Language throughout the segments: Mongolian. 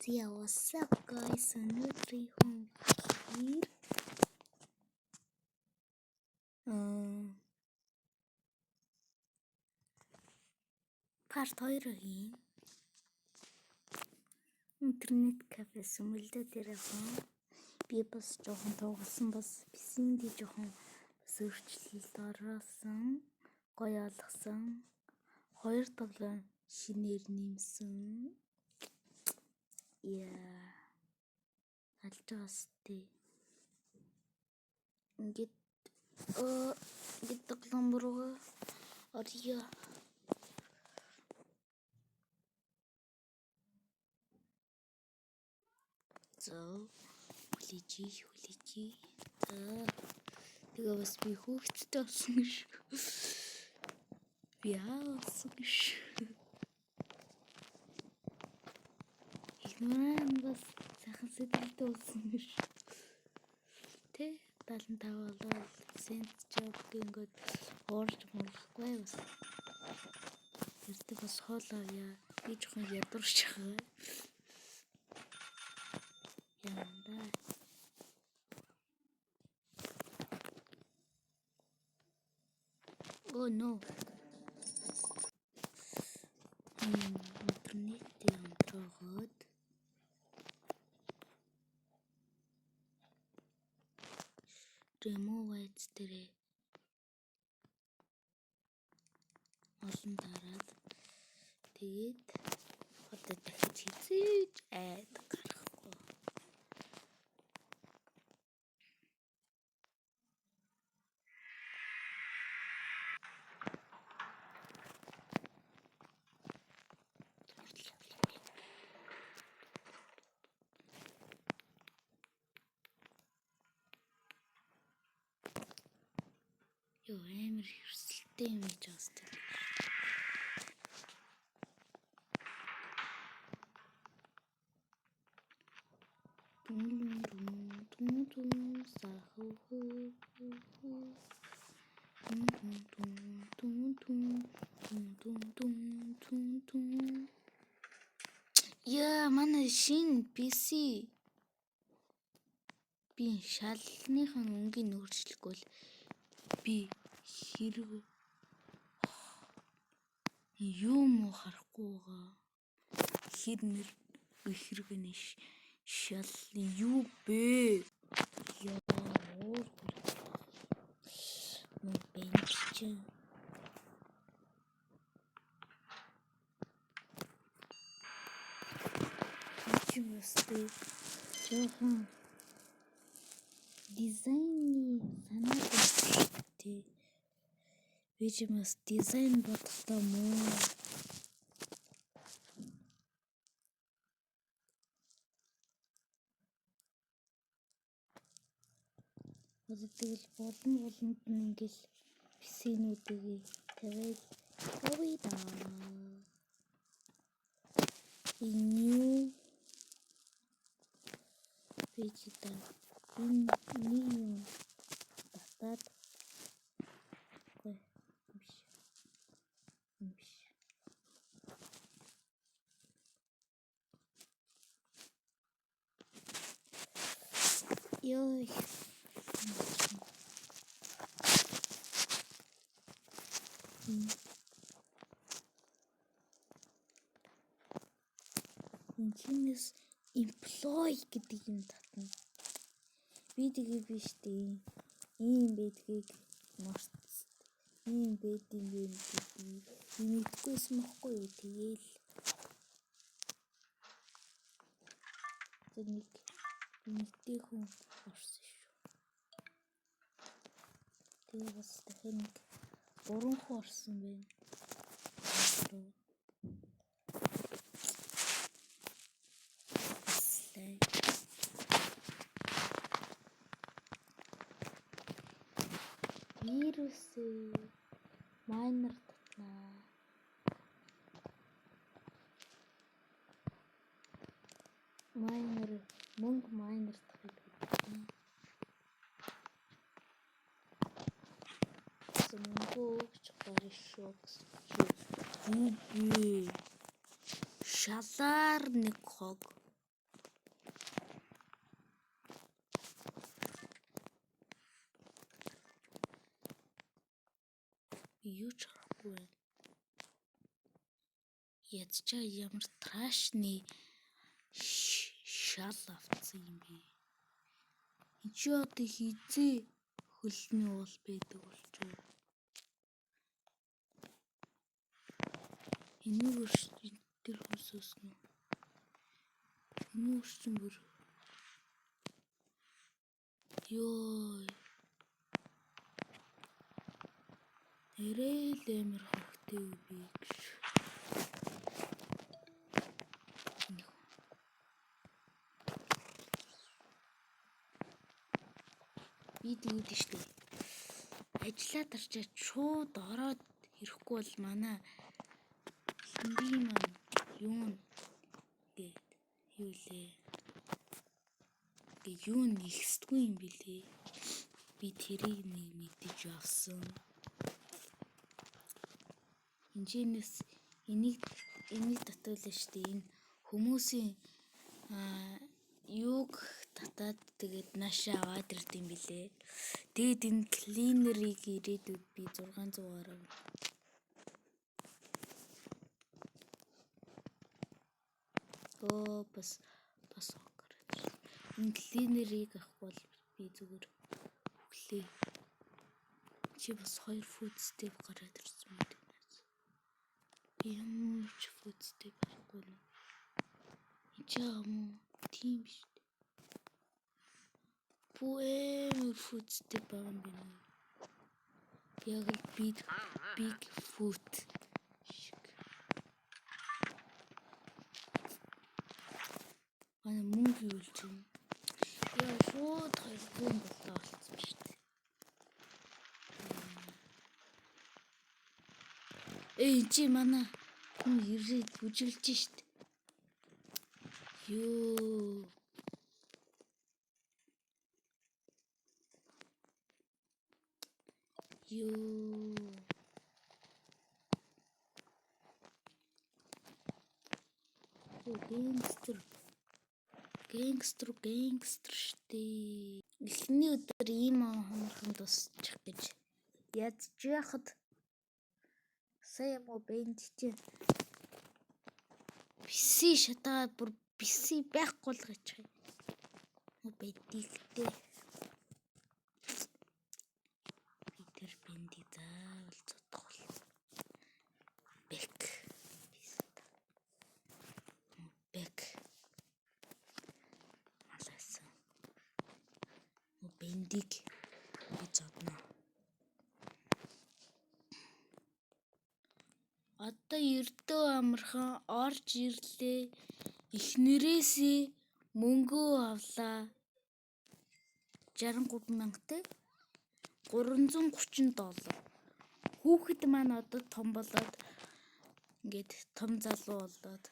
Yeah, what's up guys? Өнөөдрийнхөө бичлэгээр part 2 хийн. Интернет кафе сүмэлдэ дээр явсан. Би бас жоохон туугалсан, бас PC-нд жоохон бас өөрчлөлт оруулсан. Гоё олгосон. 2 тоглоом шинээр нэмсэн. Яа. Алж байгаа сте. Ингээд ингээд тоглоом руу орё. За, хүлээж, хүлээж. За. Тэгээ бас би хүүхэдтэй болсон шүү. Би аа болсон шүү. Эхнэр нь бас сайхан сэтгэлтэй болсон шүү. Тэ 75 болоод сент job гингүүд уурж муулахгүй бас. Тэртээ бас хоол авъя. Би жоохон ядуурч байгаа. Яанда. Oh no. Интернетийг онцгойгоод remove ads дээрээ олон дараад тэгээд одоо дахиж хизээж айд гарахгүй. Йоо, амар хэрсэлтэй юм хийж байгаа сте. Тун тун тун тун саху ху ху ху. Тун тун тун тун тун тун тун тун тун. Яа, манай шинэ PC би шалныхын өнгийг өөрчлөхгүй бол би хэрэг юм уу харахгүй байгаа. Хэр нэр хэрэг нэ шал юу бэ? Яа, уур мөн бэнч чинь. Чи бас жоохон дизайны санаа тий. Би ч бас дизайн бодохдоо муу. Одоо тэгэл болон болонд нь ингээл PC-нүүдийг тавиад явъя да. Энэ пэйж да. Энэ нэг юм татаад үгүй биш. Энэ биш. Йой. Энэ чинээс employee гэдэг юм татна. Би тэгээ биш дээ. Ийм байдгийг марц. Ийм байд юм бэ гэдгийг би мэдэхгүйсэн бохгүй юу. Тэгээл нэг нэгтэй хүн орсон шүү. Тэгээ бас дахиад нэг 3 хүн орсон байна. Вирус майнер татнаа. Майнер мөнгө майнер гэдэг. Мөнгө өгч гарна шүү гэсэн. Юу бэ? Шалаар нэг хог. Би юу ч харахгүй байна. Ядчаа ямар трашны шал авцсан юм бэ? Энд чи одоо хизээ хөлний уул байдаг болчих. Энийг тэр хүмүүсээс нь энэ өрчин бүр ёо нэрээ л амар хогтой би гэж. Би тэгвэл штэ. Ажлаа тарчаад шууд ороод ирэхгүй бол манай хинди маань юу гээд юу лээ. Гэ юу нэгсдэггүй юм бэлээ. Би тэрийг нэг мэдэж авсан. Энэчнээс энийг татуулаа штэ. Энэ хүмүүсийн юуг татаад тэгээд наашаа аваад ирд юм бэлээ. Тэгээд энэ клинерийг ирээдүйд би 600 гаруй. Оо бас гараад. Энэ клинерийг авах бол би зүгээр хөглөө. Чи бас 2 food step гараад ирсэн юм. Би ямар ч food step авахгүй нэ. Энд чи юм уу? Тийм биш. Бүү амар food step байгаа юм байна. Яг л big foot шиг. Манай мөнгө юу л чинь. Яа шууд 200 болоо болцсон шүү дээ. Эй чи манай хүн ирээд бүжиглэж штт. Йоо. Йоо. Гангстер. Гангстер, гангстер штэ. Эхний өдөр ийм хамархан дусчих гэж ядж яхад сая юм уу бэнд чи биси шатаа бүр биси байхгүй л гэж юм. Бэндигтэй. Би тэр бэндийг заавал зодох бол. Бэк. Бэк. Малайсан. Бэндийг би зодно. Одоо ердөө амархан орж ирлээ. Эхнэрээсээ мөнгөө авлаа. 63 мянгатай 330 доллар. Хүүхэд маань одоо том болоод ингээд том залуу болоод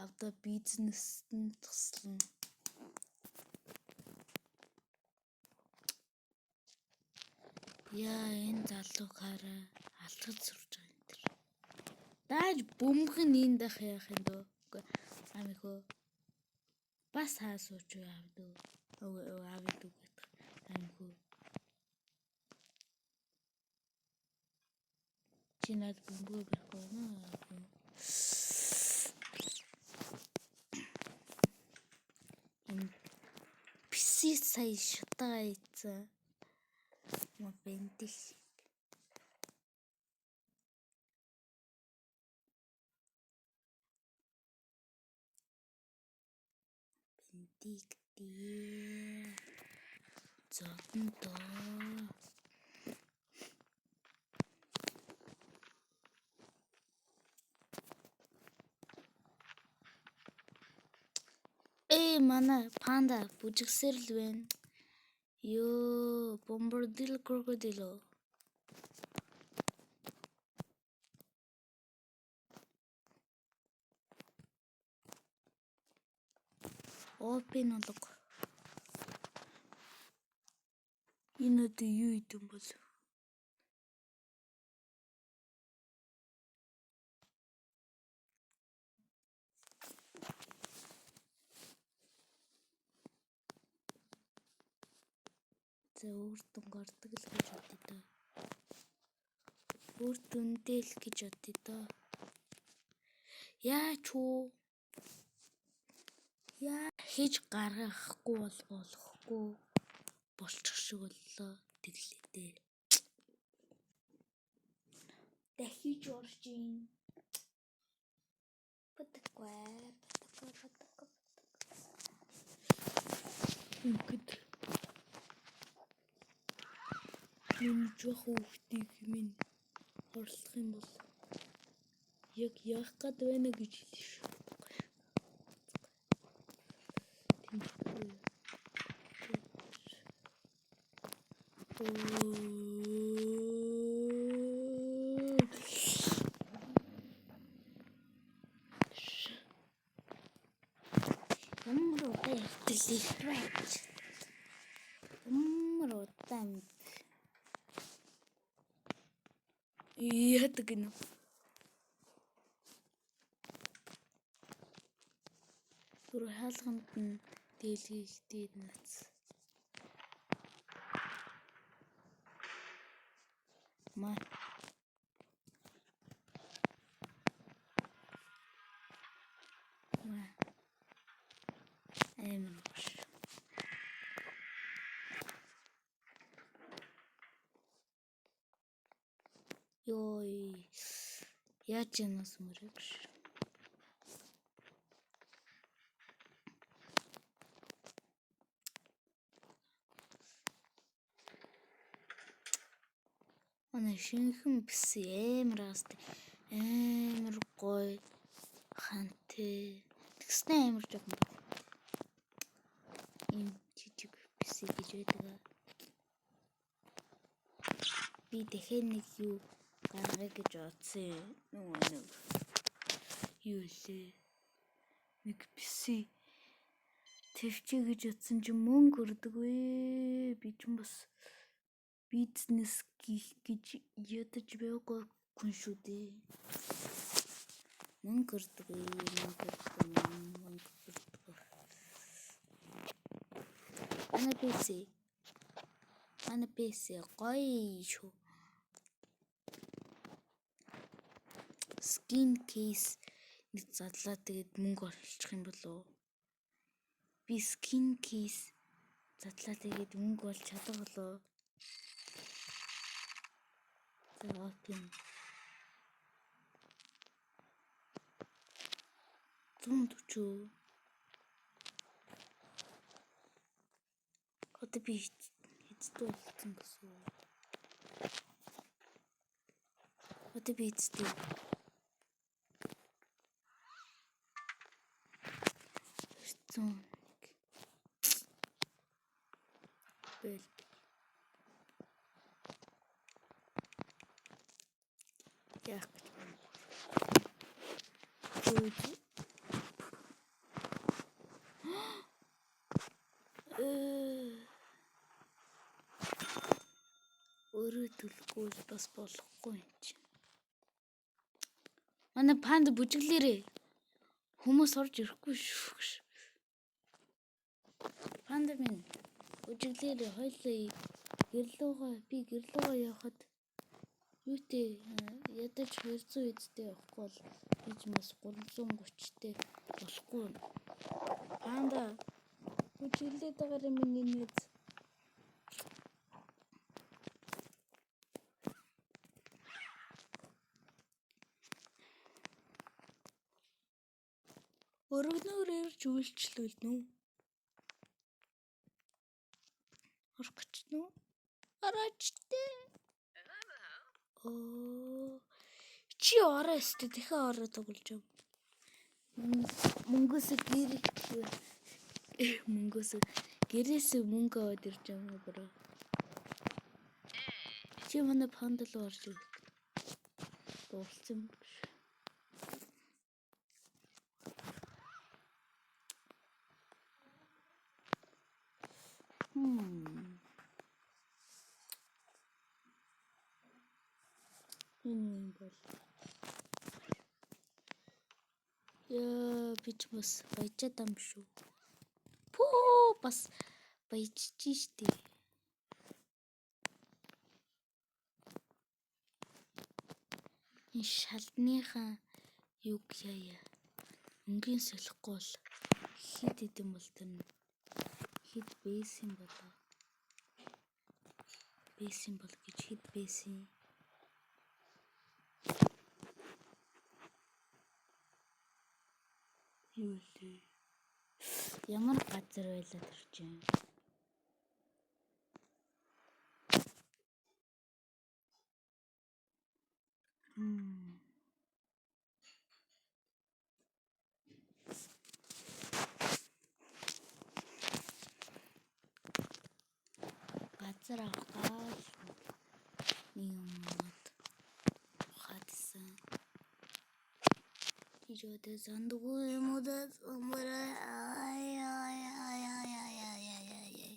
авда бизнест нь туслана. Яа энэ залууг хараа алхаж сурч байгаа юм тэр. Дааж бөмбөг нь энд ах яах юм дөө. Амихөө бас хаа сууч аав дөө. Аав дүү гэдэг. Амихөө. Чи над бөмбөгөө барихгүй наа. Энэ писи сая шатаа ийцэн. Мо бэнтих шиг. Бэнтик дээ. Зодон доо. Ээ манай панда бүжигсэр л байна. Йоо, бомбардил крокодило. Open алга. Энэ одоо юу идэм бол? За өөртөө гардаг л гэж бодъё доо. Үр дүндээ л гэж бодъё доо. Яач уу? Яа хийж гаргахгүй бол болохгүй болчих шиг боллоо. Тэглээ дээ. Дахиж орж ийн. Бодохгүй, бодохгүй, бодохгүй. Ингээд миний жоох хүүхдийг минь хорлох юм бол яг яах гээд байна гэж хэлнэ шүү. Тэмцэхгүй. Ямар удаан ярьдаг лээ. Ямар удаан яадаг гинэ. Түр хаалганд нь дээлгийгдээд нац. Ма. Ма. Амар гош. Йой. Яаж янаас мөрөг. Манай шинэхэн бисэн амар аастай амар гоё хантай. Тэгснэ амар жоохон баг. Ийм жижиг бисэн гэж байдаг. Би дахиад нэг юу гаргая гэж бодсон. Нөгөө нэг юу лээ. Нэг бисэн твчээ гэж бодсон чинь мөнгө өрдөгвэ. Би ч бас бизнес хийх гэж ядаж байгаагүй хүн шүү дээ. Мөнгө өрдөгвэ, мөнгө өрдөгвэ, мөнгө өрдөгвэ. Манай PC. Манай PC гоё шүү. Skin case нэг задлаа тэгээд мөнгө олчих юм болов уу? Би skin case задлаа тэгээд мөнгө олж чадах болов уу? За open. 140. Одоо би хэдтэй болсон гэсэн үг. Одоо би хэдтэй. 101. Бэл. Яах гэж байна. Өөрөө төлөхгүй бол бас болохгүй юм чинь. Манай панда бүжиглээрээ. Хүмүүс орж ирэхгүй шүү. Панда минь бүжиглээрээ хоёлаа гэрлүүгээ би гэрлүүгээ явахад юутэй ядаж 200 эдтэй явахгүй бол би ч бас 330-тэй болохгүй. Панда бүжиглээд байгаа юм миний нэз. Өргөнөөр ирж үйлчлүүлнэ үү? Орох гэж нү? Орооч дээ. Оо. Чи ороо өстө дахин ороо тоглож юм. Мөнгөөс гэр мөнгөөс гэрээс мөнгө аваад ирж байгаа юм bro. Чи манай панда руу орж ир. Дуулсан юм. Энэ юм бол. Яа, би ч бас баяжаад ам шүү. Пүү, бас баяжж штэ. Энэ шалныхаа юг яа. Өнгийн солихгүй бол хэд хэдэн бол тэр хэд байсан болоо. Байсан бол гэж хэд байсан. Юу лээ. Ямар газар байлаа тэр чинь. Газар авах гал нэг юмнууд ухаадсан. Тийжүүдээ сандгүй юм уу да ай ай ай ай ай ай ай ай.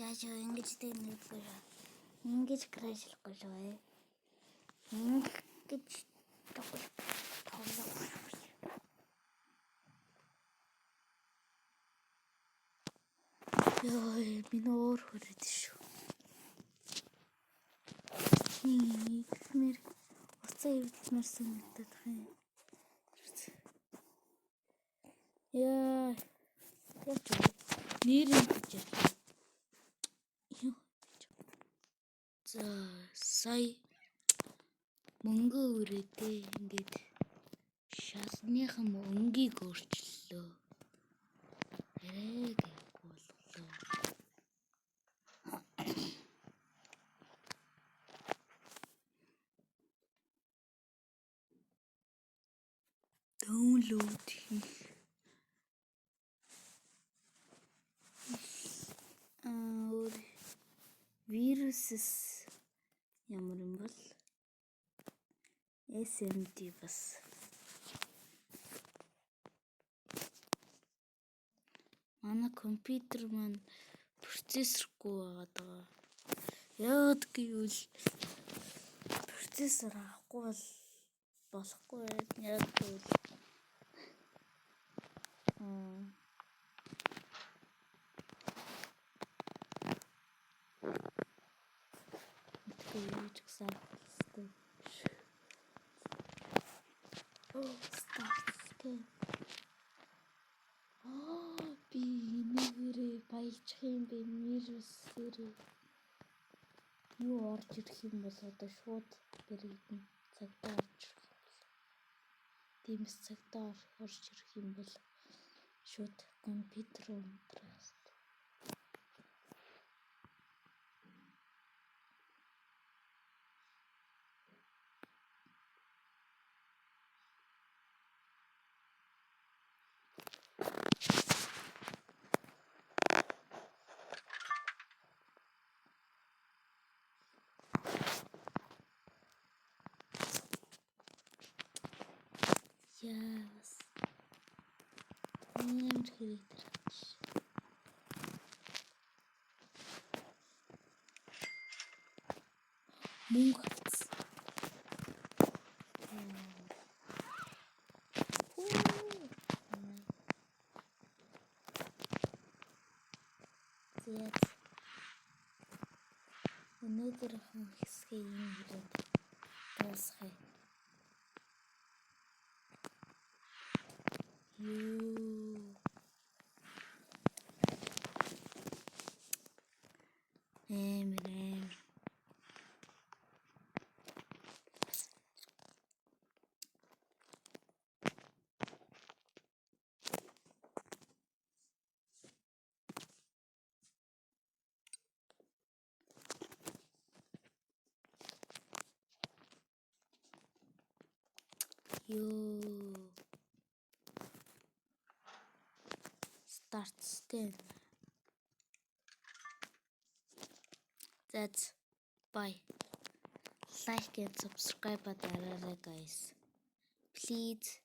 Яаж ингэж дэмэхгүй шүү. Ингэж crash лахгүй шүү. Ингэж тоглох тоглох. Йой, минь өөр хүрээд шүү. Нэг эвдэлмээр уцаа эвдэлмээр санагдаад байна. Яа. Яаж вэ? Нэр нь гэж ярьлаа. Юу. За, сая мөнгө өрөөдөө ингээд шалныхан өнгийг өөрчлөлөө. Арай гээгүй болголоо. Download хийх өөр вирусс ямар юм бол SMD бас манай компьютер маань процессоргүй байгаад байгаа. Яагаад гэвэл процессор авахгүй бол болохгүй байна. Яг гэвэл юу ч гэсэн авах хэрэгтэй. Start scan. Аа, би энэгээрээ баяжих юм бэ вирусээрээ. Юу орж ирэх юм бол одоо шууд баригдана. Цагдаа орж ирэх юм бол. Тиймээс цагдаа орж ирэх юм бол шууд компьютер унтрах хэрэгтэй. Яа, бас амар хэрэг тараач. Мөнгө авцсан. За, өнөөдрийнхэн хэсгээ энэ хүрээд дуусгая. Юу. Амар амар. Юу. Start scan. That's bye. Like and subscribe дараарай, guys. Please.